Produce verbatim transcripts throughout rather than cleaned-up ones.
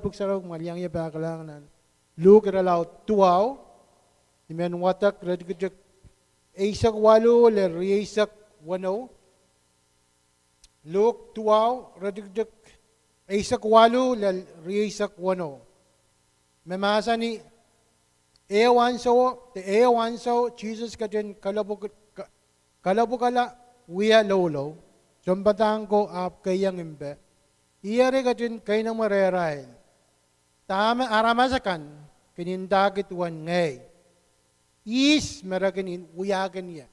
Pwuhk Sarawi, kumwail iang ie pahkilahng nan Luk irelaud duwau, I men wadek iretikitik eisek waluh lel rieisek weneu. Luk duwau, iretikitik eisek waluh lel rieisek weneu, me mahsanih: Ehu ansou, de ehu ansou Sises ketin kelepwuk-, ke-, kelepwukala wie loulou, sounpadahk ko ahpw keiong mpe. Ih eri ketin keinemwereirail: Dahme aramas akan kin ndahki duwen ngehi? Ihs me re kin wiahkin ie?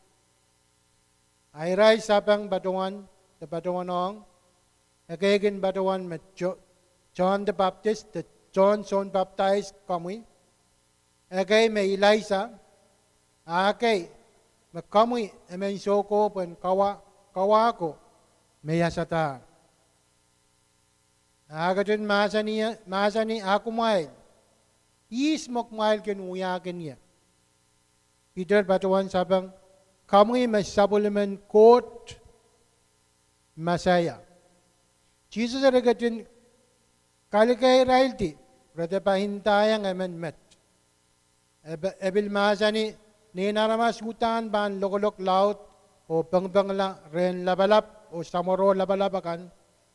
A irail sapeng patohwan de patohwan ong: Ekei kin patohwan me Jo-, John the Baptist, de John sounpapidais komwi. Ekei me Ilaija. A ekei me komwi emen soukohp en kawa-, kawa ko me iasada. A e ketin mahsanih, mahsanih: A kumwail, ihs me kumwail kin wiahkin ie? Piter patohwan sapeng: Komwi me sapwellimen Koht Mesaia. Sises eri ketin kalikeiraildi re depe ndaiong emen met. E pil mahsanih: Nein Aramas uhdahn pahn lokolok laud oh pengpengla rehn lapalap oh samworo lapalap akan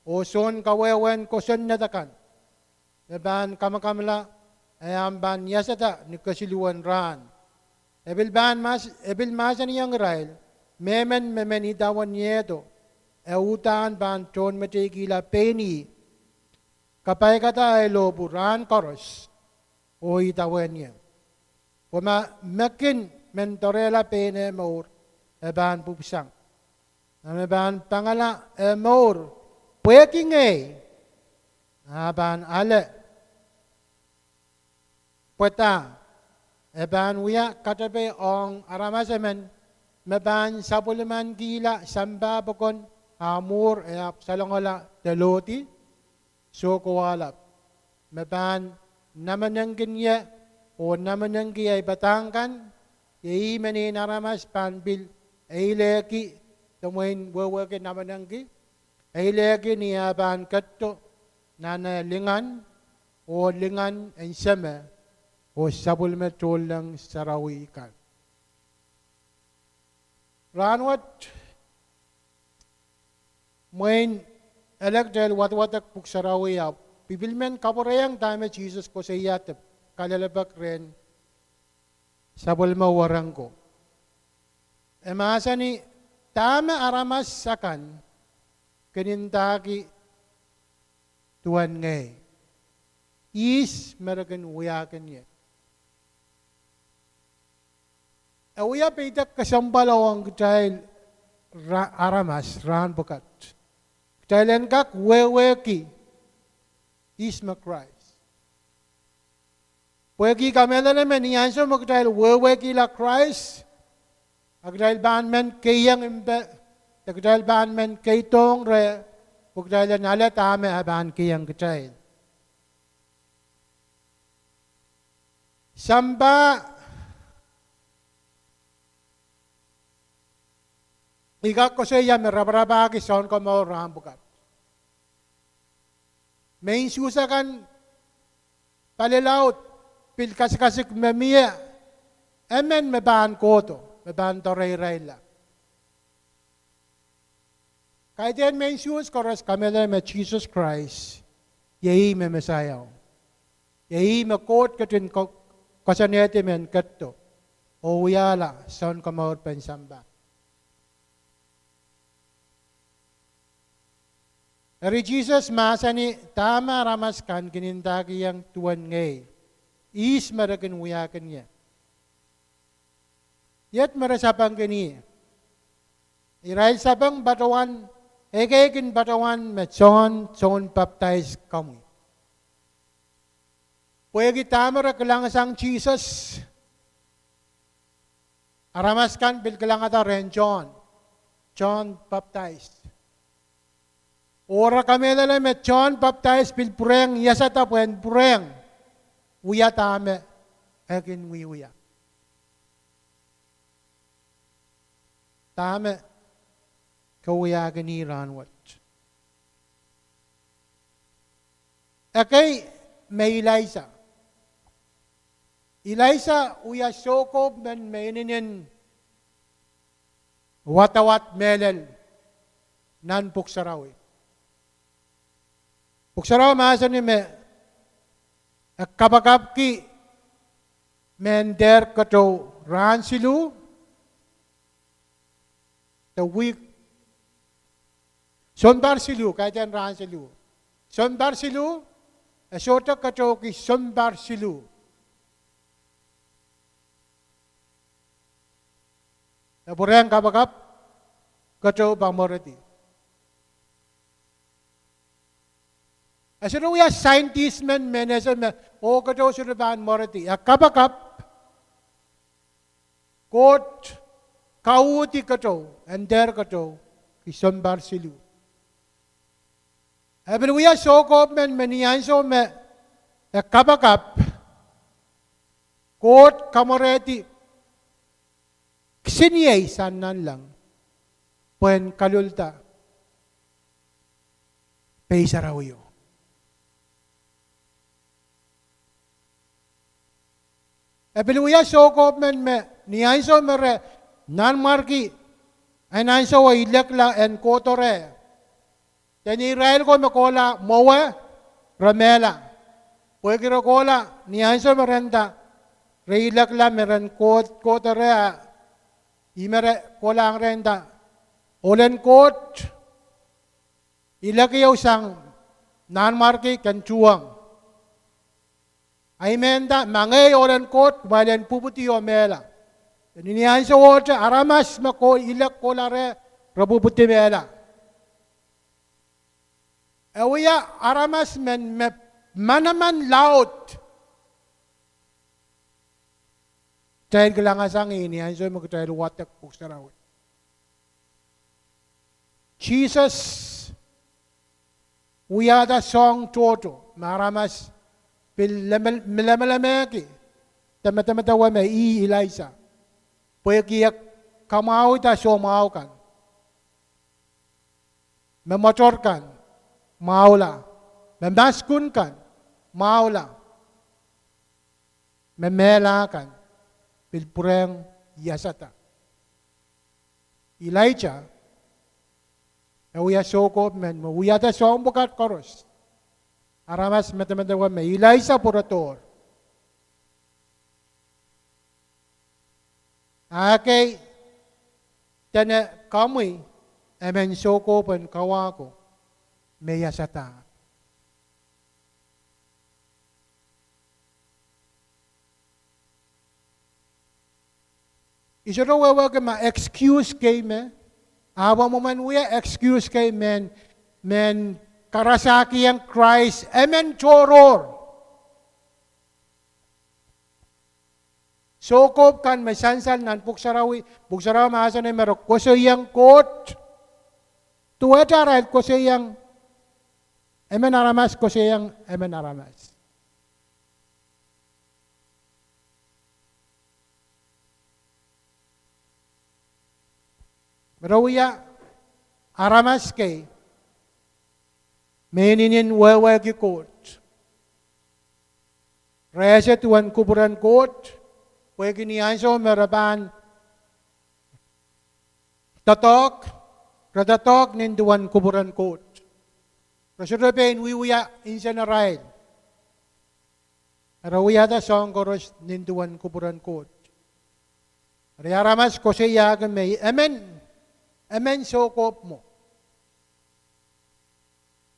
oh soun kawehwehn kosonned akan, me pahn kamakamala, e ahpw pahn iasada ni kesiluhwen rahn. E pil pahn mahs-, e pil mahsanihong irail: Mehmen me men idawehniehdo, e uhdahn pahn tohnmeteikihla pein ih, kapaikada ahi lohpwu rahn koaros, oh idawehnie. Pwe ma me kin men doarehla pein eh mour, e pahn pwupwsang. A me pahn pangala eh mour pwehki ngehi, a pahn ale. Pwe dah, e pahn wia katepe ong aramas emen me pahn sapwellimankihla sampah pokon, a mwuhr e ahpw salongala delohdi, soukowahlap, me pahn namenengkin ie oh namenengki ei padahk kan? Iei ih me Nein Aramas pahn pil eilehki, de mwein wehwehki namenengki, eilehki ni eh pahn ketido nan eh lingan oh lingan en Seme oh sapwellime tohnleng sarawi kan. Rahnwet, mwein ele kitail wadawadek Pwuhk Sarawi, ahpw I pil men kapwurehiong dahme Sises koasoia de kalelapak rehn sapwellime wereng ko. E mahsanih: Dahme aramas akan kin ndahki duwen ngehi? Ihs me re kin wiahkin ie? E wia peidek kesempwal ong kitail ra-, aramas rahn pwukat, kitail en kak wehwehki ihs me Krais. Pwehki kamehlele me ni ansou me kitail wehwehkihla Krais, a kitail pahn men keiong mpe, de kitail pahn men keidohng reh, pwe kitail en ale dahme e pahn keiong kitail. Sampah, I kak koasoia, me raparapahki Sounkomour rahn pwukat. Mehn Suhs akan palilaud pil kasikasik me mie, emen me pahn kohdo, me pahn doareirailla. Kaidehn mehn Suhs koaros kamehlele me Sises Krais iei ih me Mesaia, iei ih me Koht ketin ko-, koasoanehdi me en ketido oh wiahla Sounkomourpen sampah. Eri Sises mahsanih: Dahme aramas kan kin ndahkihong duwen ngehi? Ihs me re kin wiahkin ie? Iet me re sapengkin ih. Irail sapeng patohwan: Ekei kin patohwan me Sohn sounpapidais komwi. Pwehki dahme re kilangsang Sises, aramas kan pil kilangada rehn Sohn, Sohn Papidais. Oh re kamehlele me Sohn Papidais pil pwurehng iasada pwehn pwurehng wia dahme e kin wiewia. Dahme ke wiahkin ih rahnwet? Ekei me Ilaisa. Ilaisa wia soukohp men me inenen wadawad mehlel nan Pwuhk Sarawi. Pwuhk Sarawi mahsanih me e kapakapki mehn dehr keteu rahn siluh, de wihk, sounpar siluh, kaidehn rahn siluh. Sounpar siluh, e sohte keteuki sounpar siluh. E pwurehng kapakap, keteu pahn mweredi. E sohte wia scientist men me ese me, oh, keteu sohte pahn mweredi. E kapakap, Koht kauhdi keteu, en dehr keteu, ki sounpar siluh. E pil wia soukohp men me ni ansou me e kapakap, Koht kamwerehdi kisiniei sang nanleng pwehn kaluhlda pei sarawio. E pil wia soukohp men me ni ansou me re nanmwarki, en ansou e ilekla en kohdo reh. Dene irail ko me kohla mwowe, re mehla. Pwehki re kohla, ni ansou me re nda re ilekla me ren kohdo reh, ih me re kohlahng reh nda, Ohlen Koht, ilek ieu sang nanmwarki ken tuhwong. Ahi me nda, Ma ngehi ohlen Koht, kumwail en pwupwudi oh mehla. Dene ni ansowohte aramas me ko ilek kohla reh, re pwupwudi mehla. E wia aramas men me manaman laud kitail kilangasang ih ni ansou me kitail wadek Pwuhk Sarawi. Sises wiahda soahng tohto me aramas pil leme- lemelemehki, de medemedewe me ih Ilaisa, pwehki e kamwahwihda soumwahu kan, me mwoator kan mwahula, me maskun kan mwahula, me mehla kan pil pwurehng iasada. Ilaija, e wia soukohp men me wiahda soahng pwukat koaros, aramas medemedewe me Ilaisa pwurodohr. Ah ekei dene komwi emen soukohp en kawahko me iasada. I sohte wehwehki ma excuse kei me, ahpw e mwomwen wia excuse kei mehn, mehn karasahkihong Krais emen tohrohr. Soukohp kan me sansal nan Pwuhk Sarawi, Pwuhk Sarawi mahsanih me re koasoiong Koht, duwehte arail koasoiong emen aramas, koasoiong emen aramas. Me re wia aramas kei me inenen wehwehki Koht. Re ese duwen kupwuren Koht, pwehki ni ansou me re pahn doadoahk, re doadoahk nin duwen kupwuren Koht. Re sohte pein wiewia nsenarail. Re wiahda soahng koaros nin duwen kupwuren Koht. Eri aramas koasoiahki me emen, emen soukohp mwo.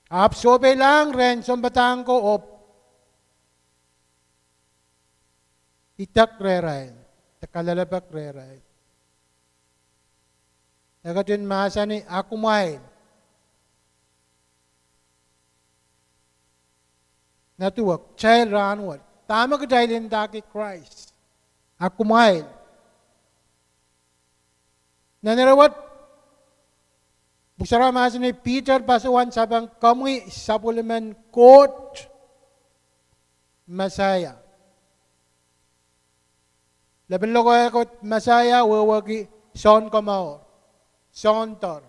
Ahpw sohpeilahng rehn sounpadahk ko oh idek rehrail, de kalelapak rehrail. E ketin mahsanih, A kumwail. Nda wet, kitail rahnwet, dahme kitail ndahki Krais? A kumwail. Nan ire wet, Pwuhk Sarawi mahsanih, Piter pasawan sapeng, Komwi sapwellimen Koht, Mesaia. Lepin lokaia, Mesaia wehwehki Sounkomour, Soundor,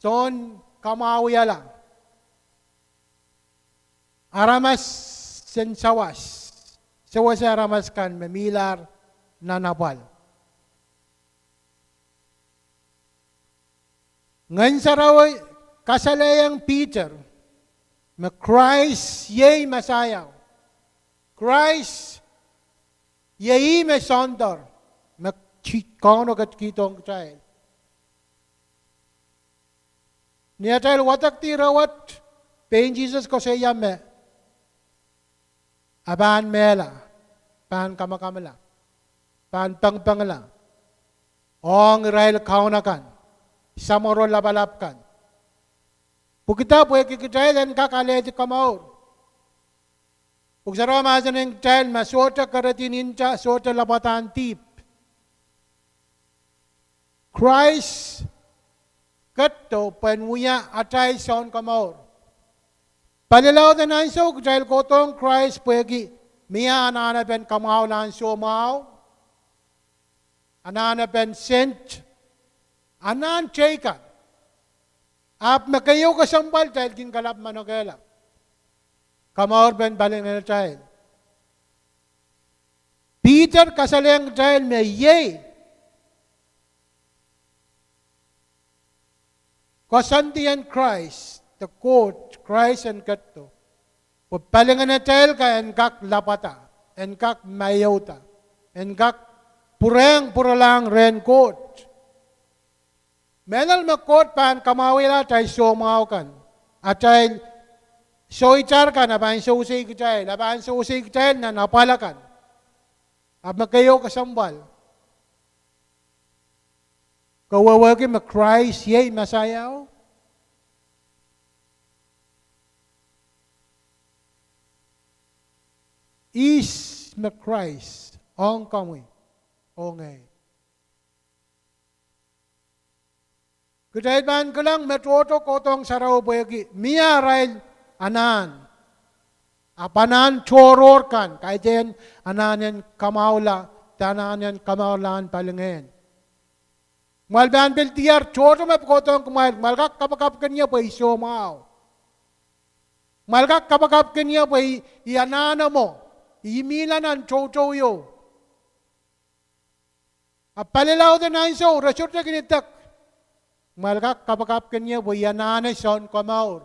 Sounkamwahwihala. aramas en sawas, sewese aramas kan me mihlahr nan apwal. Ngehn Sarawi kasalehiong Piter me Krais iei Mesaia. Krais iei ih me Soundor, me Kauno ketikihdohng kitail. Ni atail wadekdi rahnwet, pein Sises koasoia me e pahn mehla, pahn kamakamala, pahn pengpengla ong irail kaun akan, samworo lapalap kan. Pwehki dah? Pwehki kitail en kak alehdi komour. Pwuhk Sarawi mahsanihong kitail me sohte keredindo, sohte lapwadahn dihp, Krais ketido pwehn wia atail Sounkomour. Pali laud en ansou kitail kohdohng Krais pwehki mie anahnepen kamwahulahn soumwahu, anahnepen sent, anahn tei kan. Ahpw me keieu kesempwal kitail kin kalap manokehla komourpen palingenatail. Piter kasalehiong kitail me iei koasoandi en Krais, de Koht, Krais en ketido pwe palingenatail kan en kak lapwada, en kak maiauda, en kak pwurehng pwuralahng rehn Koht. Mehlel me Koht pahn kamwahwihala atail soumwahu kan, atail souitar kan, e pahn sewese kitail, e pahn sewese kitail nan apwal akan. Ahpw me keieu kesempwal, ke wehwehki me Krais iei Mesaiao? Ihs me Krais ong komwi oh ngehi? Kitail pahn kilang me tohto kohdohng sarawi pwehki mie arail anahn, ahpw anahn tohrohr kan, kaidehn anahn en kamwahula, de anahn en kamwahulahn palingehn. Kumwail pahn pil diar tohto me kohdohng kumwail, kumwail kak kapakapkin ie pwe I soumwahu. Kumwail kak kapakapkin ie pwe I, I anahne mwo, I mihla nan toutou ieu. Ahpw pali laud en ansou re sohte kin idek. Kumwail kak kapakapkin ie pwe I anahne Sounkomour.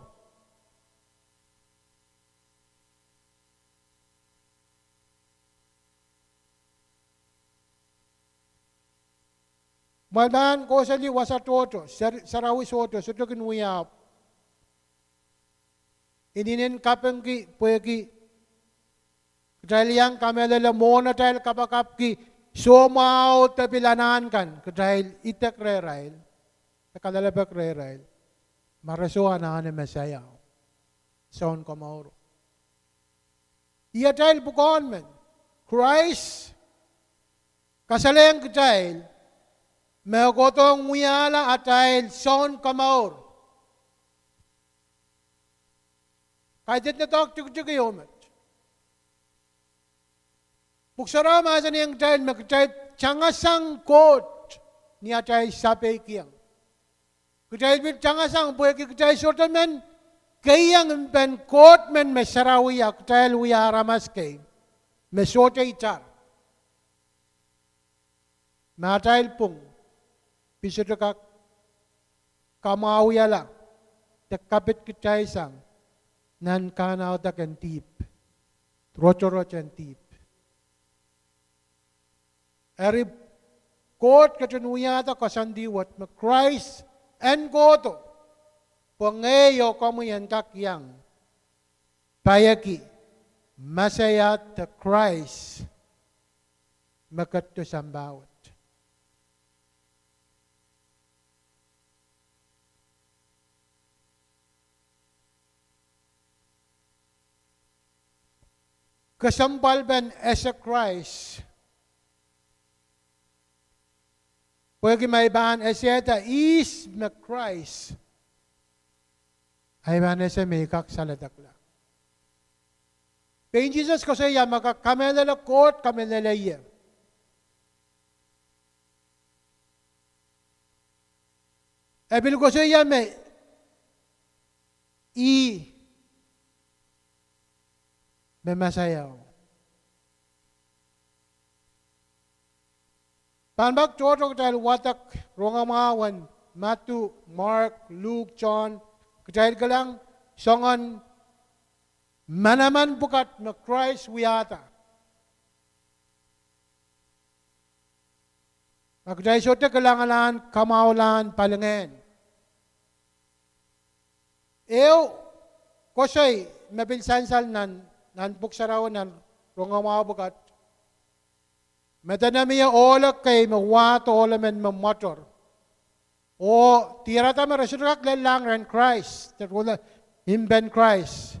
Kumwail pahn kohseli wasa tohto, sar-, sarawi sohte, sohte kin wia, ahpw inenen kapingki pwehki kitail iang kamehlele mwohn atail kapakapki soumwahu de pil anahn kan, kitail idek rehrail, de kalelapak rehrail, ma re soh anahne Mesaiao, Sounkomouro. Ih atail pwukoa men. Krais kasalehiong kitail me e kohdohng wiahla atail Sounkomour. Kaidehn doadoahk tikitik ieu met. Pwuhk Sarawi mahsanihong kitail me kitail tangasang Koht ni atail sapeikiong. Kitail pil tangasang pwehki kitail sohte men keiong mpen Koht men me sarawi, a kitail wia aramas kei me sohte itar. Me atail pwung pil sohte kak kamwahwihala de kapit kitail sang nan kahnawdek en dihp, rotorot en dihp. Eri Koht ketin wiahda koasoandi wet me Krais en kohdo pwe ngehi oh komwi en kak iang paieki Mesaia de Krais me ketido sampah wet. Kesempwalpen ese Krais, pwehki ma I pahn esehda ihs me Krais, I pahn ese me I kak saledekla. Pein Sises koasoia me ke kamehlele Koht, kamehlele ie. E pil koasoia me ih me Mesaiao. Pahn pak tohto kitail wadek rongamwahu en Madiu, Mark, Luk, Sohn, kitail kilang soangen manaman pwukat me Krais wiahda. Ma kitail sohte kilangalahn kamwahulahn palingehn. Ehu koasoi me pil sansal nan, nan Pwuhk Sarawi nan rongamwahu pwukat, me dene mie ohl kei me wahdo ohl emen me mwador. Oh diarada me re sohte kak lellahng rehn Krais, de ruhla impen Krais.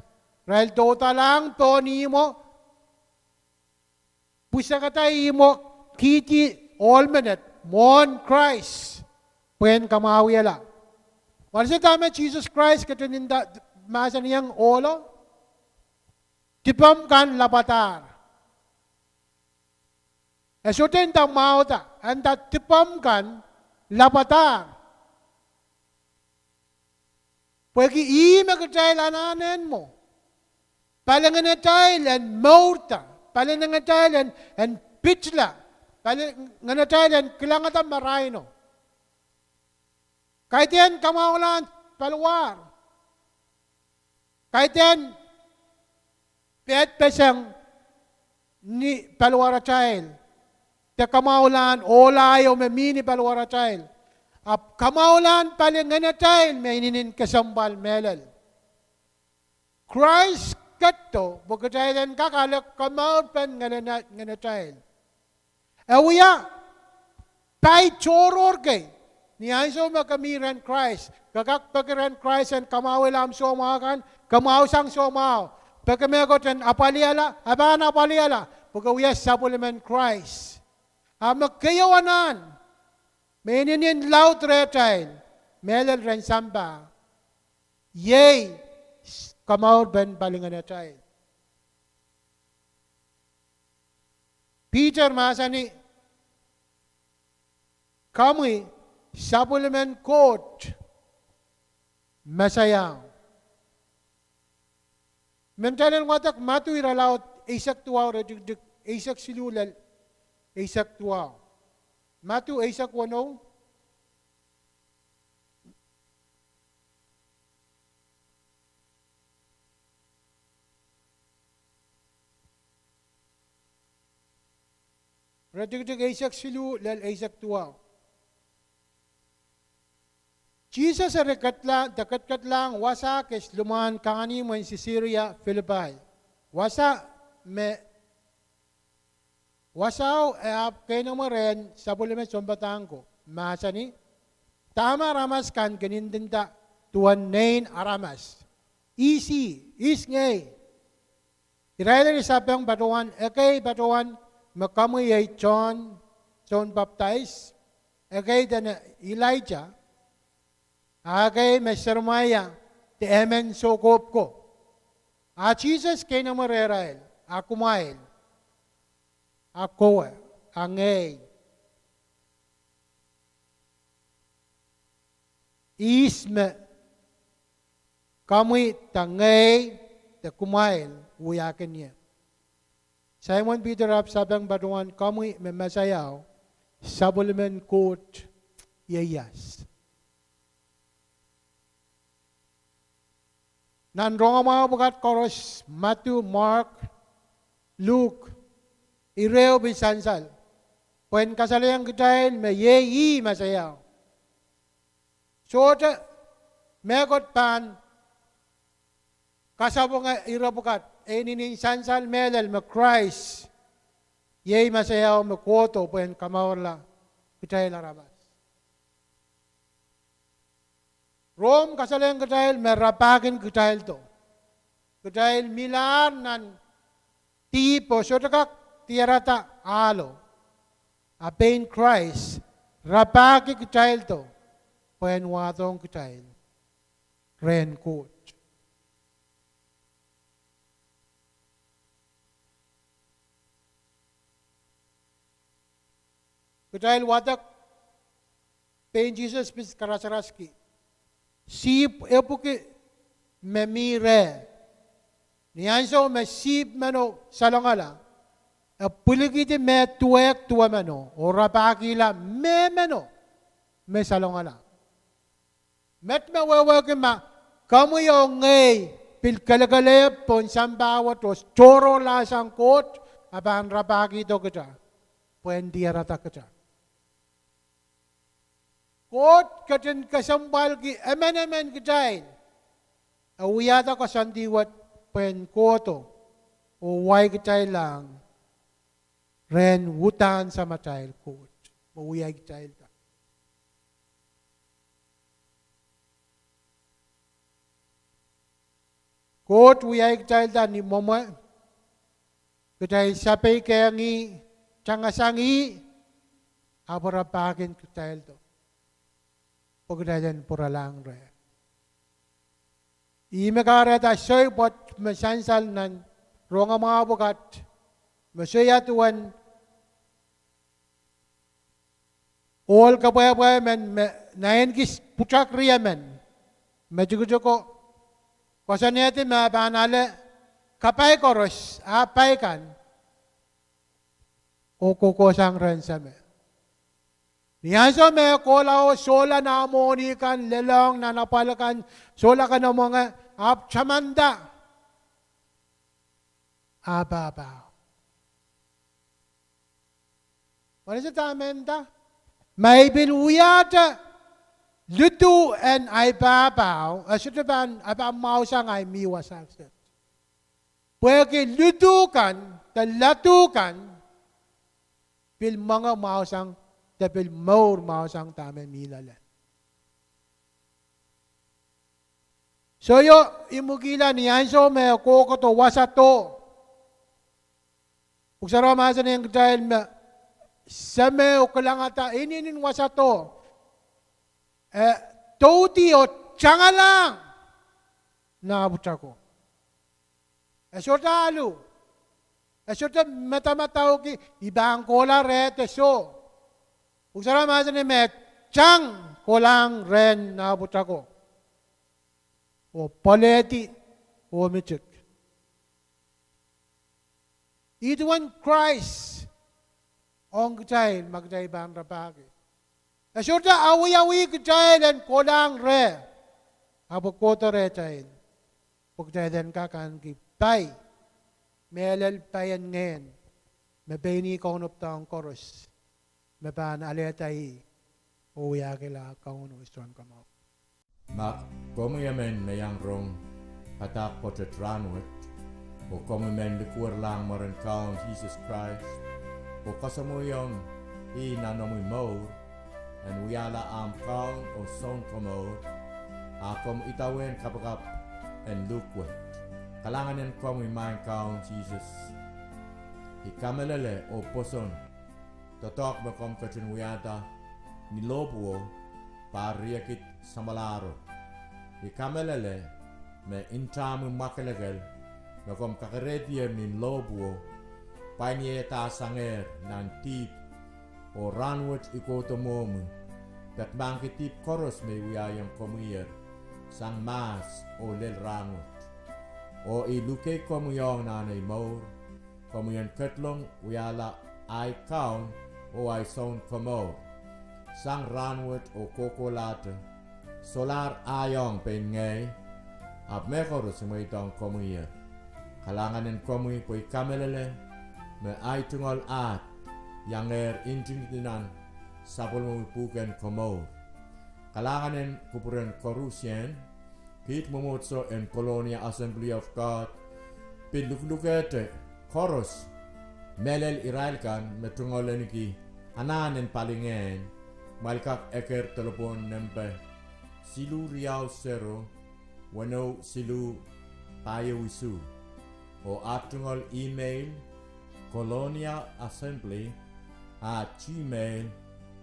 Irail doudalahng pohn ihmwo, pwisakada ihmwo, kihdi ohl menet mwohn Krais pwehn kamwahwihala. Wasa dahme Sises Krais ketin nda, mahsanihong ohlo? Dipomw kan lapwadahr. E sohte nda mwahula, e nda dipomw kan lapwadahr. Pwehki ih me kitail anahne mwo. Palingenetail en mourda, palingenetail en, en pitla, palingenetail en kilangada maraino. Kaidehn kamwahulahn paliwar. Kaidehn pehd peseng ni paliwaratail, de kamwahulahn ohlaio me mi ni paliwaratail. Ahpw kamwahulahn palingenetail me inenen kesempwal mehlel. Krais ketido pwe kitail en kak ale komourpen ngene-, ngenetail. E wia pai tohrohr kei. Ni ansou me ke mi rehn Krais, ke kak peki rehn Krais en kamwahwihala ahmw soumwahu kan, ke mwahusang soumwahu. Peki mehkot en apwalihala, e pahn apwalihala, pwe ke wia sapwellimen Krais. A me keieu anahn me inenen laud rehtail mehlel rehn sampah, iei komourpen palingenetail. Piter mahsanih, komwi sapwellimen Koht, Mesaiao. Mendahlen wadek Madiu irelaud eisek duwau, iretikitik eisek siluh lel eisek duwau. Madiu eisek weneu. Iretikitik eisek siluh lel eisek duwau. Sises eri kedlahng, de kedkedlahng wasa kis limwahn kahnimw en Sisaria Pilipai. Wasa me, wasao e ahpw keinemwe rehn sapwellime sounpadahk ko, mahsanih, dahme aramas kan kin ndinda duwen Nein Aramas? Ihs ih, ihs ngehi? Irail eri sapeng patohwan, ekei patohwan me komwi iei Sohn Sounpapidais, ekei dene Ilaija, a ekei me Seremaia de emen soukohp ko. A Sises keinemwe rehrail, a kumwail, a kowe, a ngehi? Ihs me komwi de ngehi de kumwail wiahkin ie? Saimon Piter ahpw sapeng patohwan, komwi me Mesaiao, sapwellimen Koht ieias. Nan rongamwahu pwukat koaros, Madiu, Mark, Luk, ire ehu pil sansal pwehn kasalehiong kitail me iei ih Mesaiao. Sohte mehkot pahn kasapwunga ire pwukat, e inenen sansal mehlel me Krais iei Mesaiao me kohdo pwehn kamourala kitail aramas. Rom kasalehiong kitail me rapahki kitaildo. Kitail milahr nan dihp oh sohte kak diarada ahlo. A pein Krais rapahki kitaildo pwehn wahdohng kitail rehn Koht. Kitail wadek pein Sises pil karasaraski. Sihpw epwiki me mi reh, Ni ansou me sihpw meno salongala, e pwilikihdi mehn duwehk duwemeno oh rapahkihla mehmeno me salongala. Met me wehwehki ma komwi oh ngehi pil kelekelehpw pohn sampah wet oh tohrohrlahsang Koht, e pahn rapahkihdo kita pwehn diarada kita. Koht ketin kesempwalki emenemen kitail, e wiahda koasoandi wet pwehn kohdo oh wahkitaillahng rehn uhdahn Samatail Koht me wiahkitailda. Koht wiahkitailda ni mwomwe, kitail sapeikehng ih, tangasang ih, ahpw e rapahkin kitaildo pwe kitail en pwuralahng reh. Ih me kahrehda soai pwoat me sansal nan rongamwahu pwukat, me soia duwen ohl kepwehpwe men me naineki pwutak riemen me tikitiko, koasoanehdi me e pahn ale kapai koaros, ah pai kan, oh kohkohsang rehn Sahmo. Ni ansou me e kohla oh sohla nah mwohni kan, lelohng nan apwal kan, sohla kene mwenge, ahpw tamanda, ah pahpao. Pwe ni se dahme nda, ma I pil wiahte lidu en ahi pahpao, e sohte pahn, e pahn mwahusang ahi mih wasa kiset. Pwehki lidu kan de ladu kan pil mwenge mwahusang, de pil mour mwahusang dahme mih loale. Soio, imwkihla ni ansou me kohkohdo wasa doh, Pwuhk Sarawi mahsanihong kitail me Sahmo kilangada inenen wasa doh, e doudi oh tangalahng nah pwutako. E sohte alu, e sohte madamadauki I pahn kohla reh de soh. Pwuhk Sarawi mahsanih me e tang kohlahng rehn nah pwutako oh pwoalehdi oh mitik. Ih duwen Krais ong kitail ma kitail pahn rapahki. E sohte awiawi kitail en kohlahng reh, ahpw e kohdo rehtail pwe kitail en kak ahneki pai, mehlel pai en ngehn, me pein ih kaunopada koaros, me pahn alehda ih oh wiahkihla Kauno oh Sounkomour. Ma komwi emen me iang rong padahk pwoatet rahnwet, oh komwi men likwerlahng mwaren Kaun Sises Krais, oh kasamwoiong ih nan omwi mour en wiahla ahmw Kaun oh Sounkomour, a komw idawehn kapakap en luhk wet. Kalahngan en komwi Maing Kaun Sises. I kamehlele oh pwoson doadoahk me komw ketin wiahda ni lohpwuo, pahr riekid samwalahro. I kamehlele me ntahmwi mwakelekel me komw kakerehdi ni lohpwuo, pwain iehda sangehr nan dihp, oh rahnwet I kohdo mwohmwi, peki mahkki dihp koaros me I wiahiong komwiher sang mahs oh lel rahnwet. Oh I luhkei komwi ong nan ei mour, komwi en ketlong wiahla ahi Kaun oh ahi Sounkomour sang rahnwet oh kohkohlahte, solahr ahiong pein ngehi, ahpw mehkoaros I mweidohng komwiher. Kalahngan en komwi pwe I kamehlele me ahi tungoal ahd iangehr ntingdi nan sapwellimomwi pwuhken komour. Kalahngan en kupwuren koarusie, kiht mwomwohdiso en Colonia Assembly of God pil luhlukehte koaros, mehlel irail kan me tungoal ahneki anahn en palingehn, kumwail kak eker delepwohn nempe siluh riau sero, weneu siluh, pahieu isuh, oh aht tungoal email, colonia assembly at gmail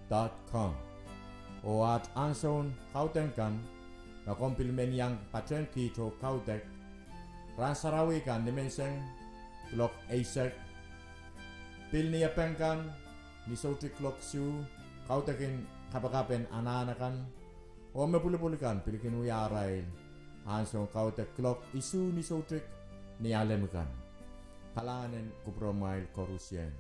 dot com. Oh aht ansoun kaudok kan, ma komw pil men iang patehng kiht oh kaudok, rahn sarawi kan nimenseng kuloak eisek, pil ni epeng kan ni soutik kuloak isuh, kaudok en kapakap en anahn akan, oh me pwulopwul kan pil kin wia arail ansoun kaudok kuloak isuh ni soutik ni alem kan. Kalahngan en kupwuramwail koarusie.